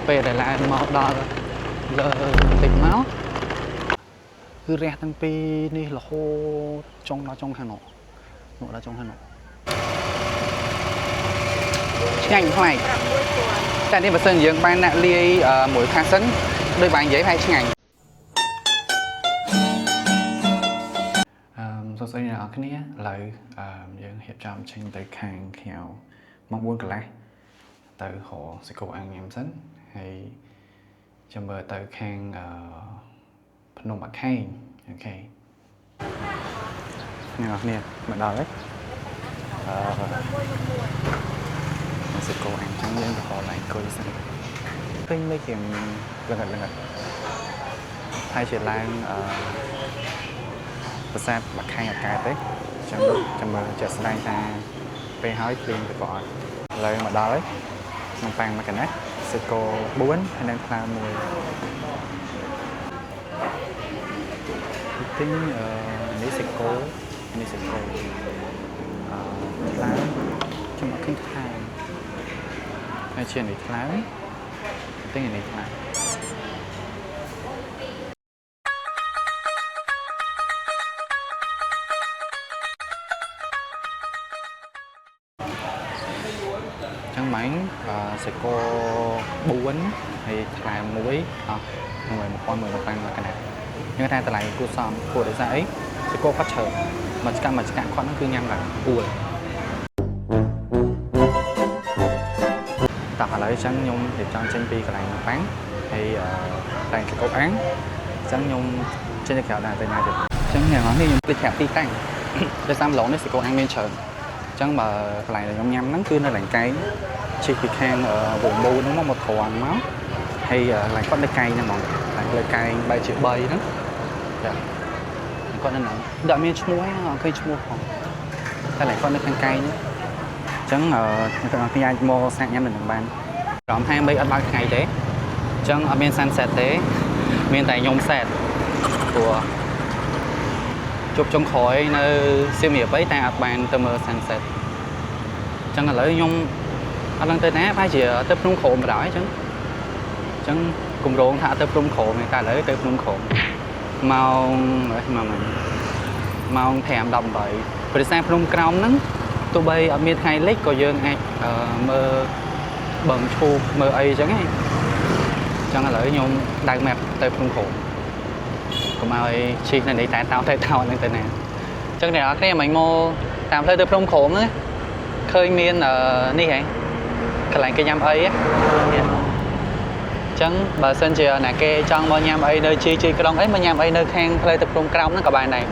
ពេលដែលឡើងមកដល់លើបន្តិចមកគឺរះតាំងពីនេះរហូតចុងដល់ចុងខាងនោះនោះដល់ចុងខាងនោះឆ្ងាញ់ប្លែកតែនេះបើសិនយើងបានដាក់លាយមួយខាសិនដោយបាននិយាយហើយឆ្ងាញ់អឺសួស្តីអ្នកនរគ្នាឥឡូវអឺយើងរៀបចំចេញទៅខាងក្រៅម៉ោង4កន្លះទៅរកសាច់គោអាំងញ៉ាំសិនហើយចាំមើលទៅខាងអឺភ្នំអាខេង OK អ្នកនរគ្នាមកដល់ហើយអឺសាច់គោអាំងចឹងយើងទៅរកឡើងអង្គុយសិនឃើញមេឃរៀងល្ងិតល្ងិតហើយជាឡើងអឺប្រាសាទបាខែងអត់កើតទេចឹងចាំមើលជាក់ស្ដែងថាពេលហើយភ្លៀងទៅក៏អត់ឥឡូវមកដល់ហើយនំប៉័ងមួយកណាសាច់គោ4ហើយនិងថ្លើមមួយទិញអឺនេះសាច់គោនេះសាច់គោអឺថ្លើមចាំអត់ឃើញថ្លើមហើយជានេះថ្លើមទិញនេះថ្លើម ចឹងមិញអឺសាច់គោ4ហើយថ្លើមមួយអស់1100 15000កណ្ដាលខ្ញុំថាតម្លៃគួរសមគួរដោយសារអីសាច់គោគាត់ច្រើនមួយឆ្កាក់មួយឆ្កាក់គាត់ហ្នឹងគឺញ៉ាំឡើងអួលតោះឥឡូវចឹងខ្ញុំរៀបចំចេញពីកន្លែងប៉ាំងហើយអឺកន្លែងសាច់គោអាំងចឹងខ្ញុំចេញទៅក្រៅដែរទៅណាទៀតចឹងអ្នកនរនេះខ្ញុំភ្លេចប្រាប់ទីតាំងដោយសារម្លងនេះសាច់គោអាំងមានច្រើនចឹងបើកន្លែងដែលខ្ញុំញ៉ាំហ្នឹងគឺនៅកន្លែងកែងជិះពីខាងវងមូលហ្នឹងមកមកត្រង់មកហើយកន្លែងគាត់នៅកែងហ្នឹងហ្មងកន្លែងលើកែងបែកជា3ហ្នឹងចាគាត់នៅហ្នឹងដាក់មានឈ្មោះហ្នឹងអត់ឃើញឈ្មោះផងតែកន្លែងគាត់នៅខាងកែងហ្នឹងអញ្ចឹងអ្នកទាំងអស់គ្នាអាចមកសាកញ៉ាំនៅនឹងបានអារម្មណ៍ថាមិនអត់បើកថ្ងៃទេអញ្ចឹងអត់មាន sunset ទេមានតែខ្ញុំ set ព្រោះជប់ចុងក្រោយនៅសៀមរាបអីតែអត់បានទៅមើល sunset អញ្ចឹងឥឡូវខ្ញុំអត់ដឹងទៅណាប្រហែលជាទៅភ្នំក្រោមបណ្ដោយអញ្ចឹងអញ្ចឹងគម្រោងថាទៅភ្នំក្រោមទេតែឥឡូវទៅភ្នំក្រោមម៉ោងម៉ោងម៉ោង5:18ព្រោះសារភ្នំក្រោមហ្នឹងទោះបីអត់មានថ្ងៃលិចក៏យើងអាចមើលបឹងឈូកមើលអីអញ្ចឹងឯងអញ្ចឹងឥឡូវខ្ញុំដៅ map ទៅភ្នំក្រោមកុំឲ្យជិះនៅនេះតែតោតែតោហ្នឹងទៅណាអញ្ចឹងអ្នកនរគ្នាមិញមកតាមផ្លូវទៅភ្នំក្រោមហ្នឹងឃើញមាននេះហ៎កន្លែងគេញ៉ាំអីនេះអញ្ចឹងបើសិនជាណាគេចង់មកញ៉ាំអីនៅជីជីក្រុងអីមកញ៉ាំអីនៅខាងផ្លូវទៅភ្នំក្រោមហ្នឹងក៏បានដែរ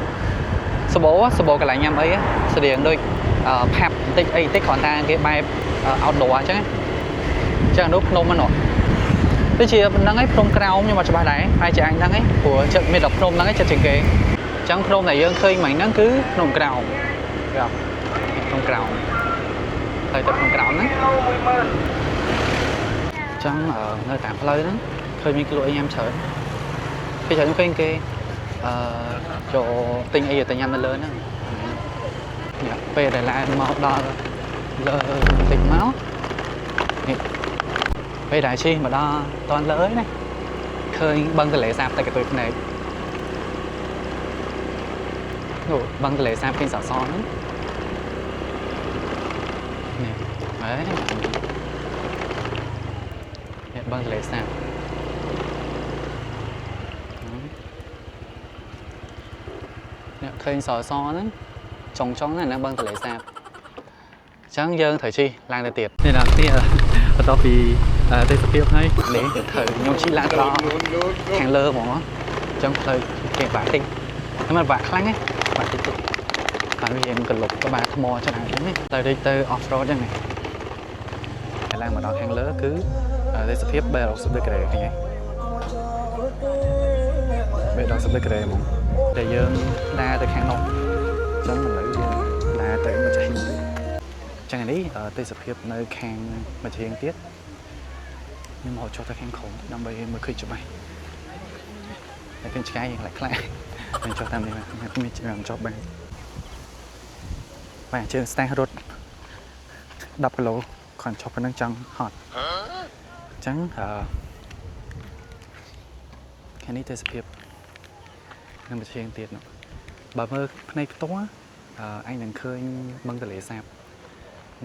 សបោសបោកន្លែងញ៉ាំអីស្រៀងដូចផាប់បន្តិចអីបន្តិចគ្រាន់តែគេបែប outdoor អញ្ចឹងអញ្ចឹងនោះភ្នំហ្នឹងដូចជាប៉ុណ្្នឹងឯងភ្នំក្រោមខ្ញុំអត់ច្បាស់ដែរហើយជាអញហ្នឹងឯងព្រោះចិត្តមានតែភ្នំហ្នឹងឯងចិត្តជាងគេអញ្ចឹងភ្នំដែលយើងឃើញមិញហ្នឹងគឺភ្នំក្រោមបាទភ្នំក្រោមហើយទៅភ្នំក្រោមហ្នឹងអញ្ចឹងនៅតាមផ្លូវហ្នឹងឃើញមានគេលក់អីញ៉ាំច្រើនគេច្រើនឃើញគេអឺចូលទិញអីទៅញ៉ាំនៅលើហ្នឹងនេះពេលដែលឡើងមកដល់លើបន្តិចមកនេះពេលដែលជិះមកដល់តន់លើណាឃើញបឹងទន្លេសាបតែកន្ទុយភ្នែកនោះបឹងទន្លេសាបឃើញសសហ្នឹងនេះហើយនេះបឹងទន្លេសាបនេះឃើញសសហ្នឹងចុងចុងហ្នឹងបឹងទន្លេសាបអញ្ចឹងយើងត្រូវជិះឡើងទៅទៀតនេះដល់ទៀតបន្ទាប់ពីទេសភាពហើយនេះត្រូវខ្ញុំជិះឡើងទៅដល់ខាងលើហ្មងអញ្ចឹងផ្លូវគេបាក់តិចតែមិនបាក់ខ្លាំងទេបាក់តិចតិចហើយវារៀងក្លុបក្បាលថ្មច្រើនអញ្ចឹងទៅដូចទៅ off road អញ្ចឹងហើយឡើងមកដល់ខាងលើគឺទេសភាព360 degree ឃើញទេ360 degree ហ្មងដែលយើងដើរទៅខាងនោះអញ្ចឹងឥឡូវយើងដើរទៅមកចេះទៀតអញ្ចឹងនេះទេសភាពនៅខាងមួយជាងទៀតខ្ញុំមកចុះទៅខាងក្រោមដើម្បីមើលឃើញច្បាស់តែឃើញឆ្កែយ៉ាងខ្លះខ្ញុំចុះតាមនេះបាទមានចុះបានបាទជើងស្ទះរត់10គីឡូគ្រាន់ចុះប៉ុណ្ណឹងចង់ហត់ ចឹងអឺខាងនេះទេសភាពនឹងប្រឈៀងទៀតនោះបើមើលភ្នែកផ្ទាល់អញនឹងឃើញបឹងទន្លេសាប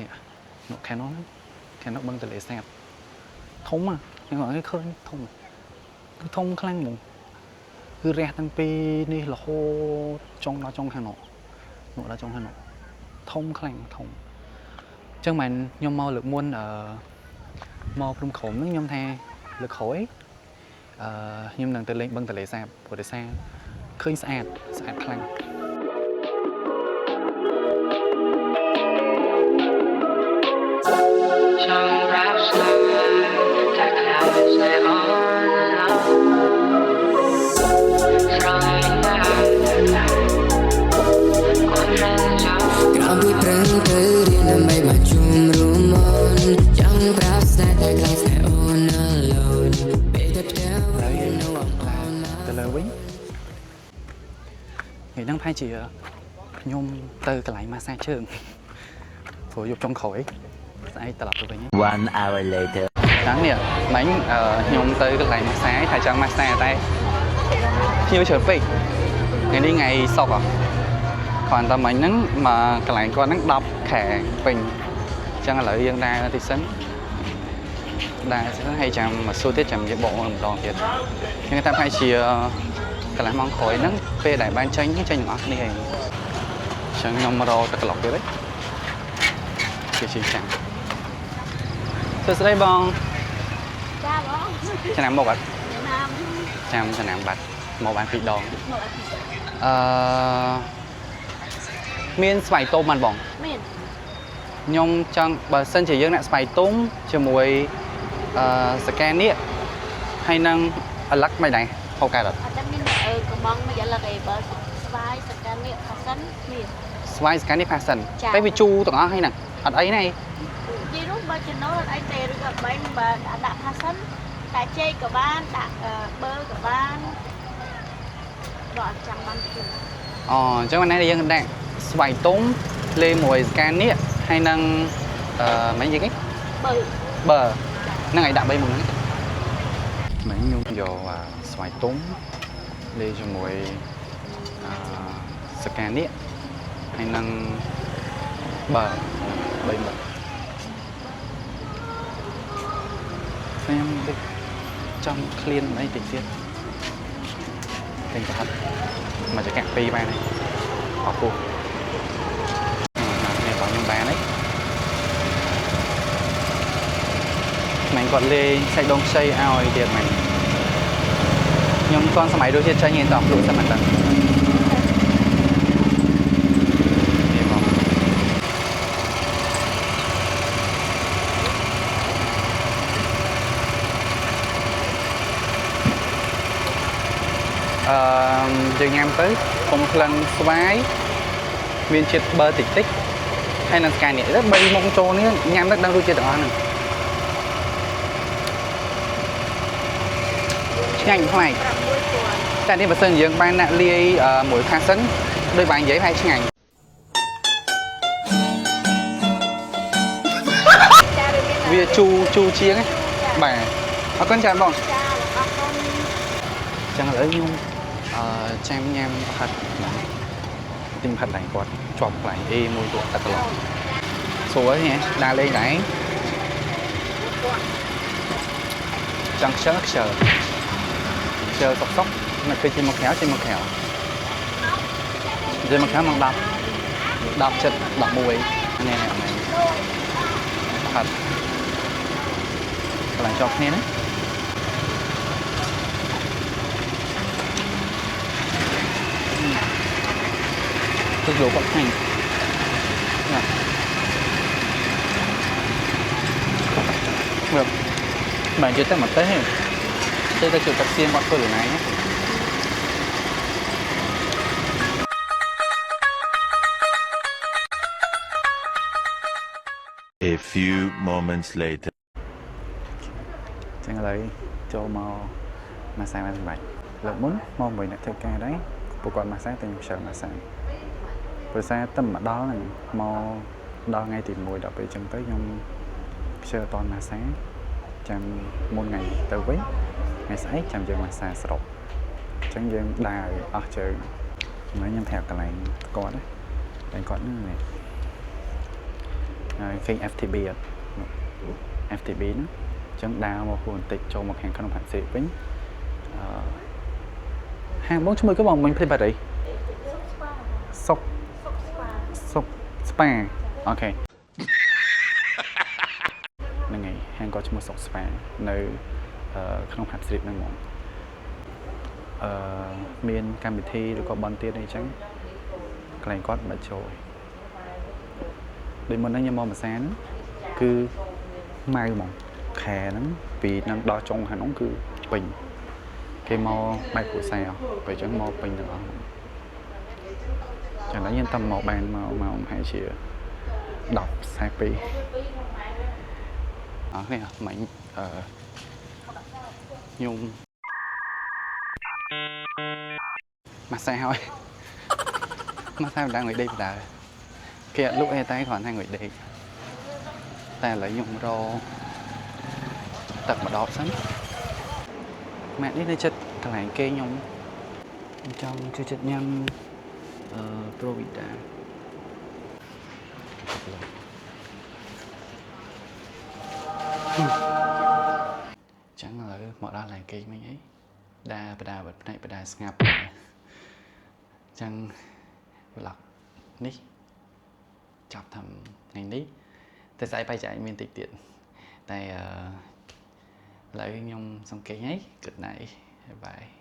នេះនោះខាងនោះខាងនោះបឹងទន្លេសាបធំហ៎ខ្ញុំអត់ឃើញធំគឺធំខ្លាំងហ្មងគឺរះតាំងពីនេះរហូតចុងដល់ចុងខាងនោះនោះដល់ចុងខាងនោះធំខ្លាំងធំអញ្ចឹងមិនខ្ញុំមកលើកមុនមកភ្នំក្រំហ្នឹងខ្ញុំថាលើកក្រោយខ្ញុំនឹងទៅលេងបឹងទន្លេសាបព្រោះដោយសារឃើញស្អាតស្អាតខ្លាំង ចង់ប្រាប់ស្នេហ៍តែខ្លាចស្នេហ៍អូនស្រឡាញ់ណាស់តែខ្លាចអូនរងចាំ ក្រោមពីប្រឹងទៅរៀនដើម្បីមកជុំរួមមុនចង់ប្រាប់ស្នេហ៍តែខ្លាចស្នេហ៍អូន alone ពេលទៅផ្ទះវិញ you know I'm on my ទៅលើវិញថ្ងៃហ្នឹងប្រហែលជាខ្ញុំទៅកន្លែងម៉ាសាជើងព្រោះយប់ចុងក្រោយស្អែកត្រឡប់ទៅវិញ One hour later. ហ្នឹងនេះមិញខ្ញុំទៅកន្លែងម៉ាសាថាចង់ម៉ាសាតែភ្ញៀវច្រើនពេកថ្ងៃនេះថ្ងៃសុក្រគ្រាន់តែមិញហ្នឹងមកកន្លែងគាត់ហ្នឹង10ខែពេញអញ្ចឹងឥឡូវយើងដើរតិចសិនដើរសិនហើយចាំមកសួរទៀតចាំយើងបកមកម្ដងទៀតខ្ញុំថាប្រហែលជាកន្លះម៉ោងក្រោយហ្នឹងពេលដែលបានចេញចេញទាំងអស់គ្នាឯងអញ្ចឹងខ្ញុំរកទឹកក្លុកទៀតហីជាជាចាំសួស្តីបង ចាបង ឆ្នាំមកអត់ ឆ្នាំ ចាំឆ្នាំបាត់មកបានពីរដង មកអត់ អឺមានស្វាយទុំបានបង មាន ខ្ញុំចង់បើសិនជាយើងអ្នកស្វាយទុំជាមួយសកែនេះហើយនឹងឪឡឹកមិនដែរហូបកើតអត់ អត់តែមានកំងមួយឥឡូវឯងបើស្វាយសកានេះផាសិនមាន ស្វាយសកែនេះផាសិន ចា៎ តែវាជូរទាំងអស់ហើយហ្នឹងអត់អីណា និយាយរួមបើចំណូលអត់អីទេឬក៏បែងបើដាក់ផាសិនដាក់ចេកក៏បានដាក់បឺក៏បានបើអត់ចាំបានជូរ អូអញ្ចឹងวันនេះយើងដាក់ស្វាយទុំលេមួយសកែនេះហើយនឹងមិននិយាយគេ បើ បើហ្នឹងហើយដាក់3មុខហ្នឹងមិញខ្ញុំយកស្វាយទុំលេជាមួយអឺសកានេះហើយនឹងបើ3មុខខ្ញុំដូចចង់ឃ្លានអីតិចទៀតទិញប្រហិតមកចកាក់ពីរបានហើយអរគុណនេះបងខ្ញុំបានហើយ មិនគាត់លេងសាច់ដងខ្ចីឲ្យទៀតមិនខ្ញុំតន់សម័យដូចជាចាញ់ឯងតភ្លក់សិនមិនដឹងនេះមកអឺយើងញ៉ាំទៅកុំក្លិនស្វាយមានជាតិប៊ឺតិចតិចហើយនឹងស្កាយនេះទៅ3មុខចូលនេះញ៉ាំទៅដឹងរសជាតិទាំងអស់ហ្នឹង ឆ្ងាញ់ប្លែក 6000 តែនេះបើសិនជាយើងបានដាក់លាយមួយផាសិនដូចបាននិយាយហើយឆ្ងាញ់ ចាវាមាន វាជូរជូរជាងណាបាទអរគុណច្រើនបង ចាអរគុណ ចឹងឥឡូវខ្ញុំចាំញ៉ាំប្រហិតហ្នឹងទិញប្រហិតឡើងគាត់ជាប់កន្លែង A មួយលក់ទឹកកន្លងស្រួលហ៎ដើរលេងដែរចង់ខ្ជិលខ្ជិលខ្ជិលសុកសុកមកឃើញចេញមកក្រៅចេញមកក្រៅចេញមកក្រៅម៉ោង10 10ចិត្ត11នេះនេះនេះប្រហិតកន្លែងជាប់គ្នាណា ទឹកលោគាត់ឆ្ងាញ់ណាបាទមិនជិះតែមកទេទេទៅជួយទឹកសៀងគាត់ធ្វើខ្លួនឯងណា A few moments later. ចឹងឥឡូវចូលមកម៉ាសាបានសម្រេចលើកមុនមកមួយអ្នកធ្វើការដែរពួកគាត់ម៉ាសាតែខ្ញុំខ្ជិលម៉ាសាព្រោះសារតែមកដល់ហ្នឹងមកដល់ថ្ងៃទី1ដល់ពេលចឹងទៅខ្ញុំខ្ជិលអត់តន់ម៉ាសា ចាំមុនថ្ងៃទៅវិញថ្ងៃស្អែកចាំយើងមកសាសរុបអញ្ចឹងយើងដើរឲ្យអស់ជើងហើយខ្ញុំប្រាប់កន្លែងគាត់ណាកន្លែងគាត់ហ្នឹងនេះហើយឃើញ FTB អត់ FTB ហ្នឹងអញ្ចឹងដើរមកហួរបន្តិចចូលមកខាងក្នុងផាក់សេវិញអឺហាងបងឈ្មោះក៏បងមិញភ្លេចបាត់អីសុកសុកស្ប៉ា OK ហ្នឹងហើយហាងគាត់ឈ្មោះសុកស្ប៉ានៅអឺក្នុង Hub Street ហ្នឹងហ្មងអឺមានកម្មវិធីឬក៏បន់ទៀតអីចឹងកន្លែងគាត់មិនចូលទេដូចមុនហ្នឹងខ្ញុំមកម្សាហ្នឹងគឺម៉ៅហ្មងខែហ្នឹងពីហ្នឹងដល់ចុងខាងហ្នឹងគឺពេញគេមកបែបគ្រួសារអស់ពេលអញ្ចឹងមកពេញទាំងអស់ហ្មងចឹងដល់យើងតែមកបានមកមកប្រហែលជា10:42អរនេះមិញអឺខ្ញុំម៉ាស្សាហើយម៉ាស្សាមិនដឹងងុយដេកបណ្ដើគេអត់លក់អីតែគ្រាន់តែងុយដេកតែឥឡូវខ្ញុំរទឹកម្ដបសិនម៉ាក់នេះនៅចិត្តកន្លែងគេខ្ញុំខ្ញុំចង់ជួយចិត្តញ៉ាំអឺ Provida ចឹងឥឡូវមកដល់កន្លែងគេមិញអីដើរបដាបិទភ្នែកបដាស្ងាប់ចឹង vlog នេះចាប់ធ្វើថ្ងៃនេះតែស្អែកបែរជាឯងមានតិចទៀតតែអឺឥឡូវខ្ញុំសុំគេងហើយ Good night, bye.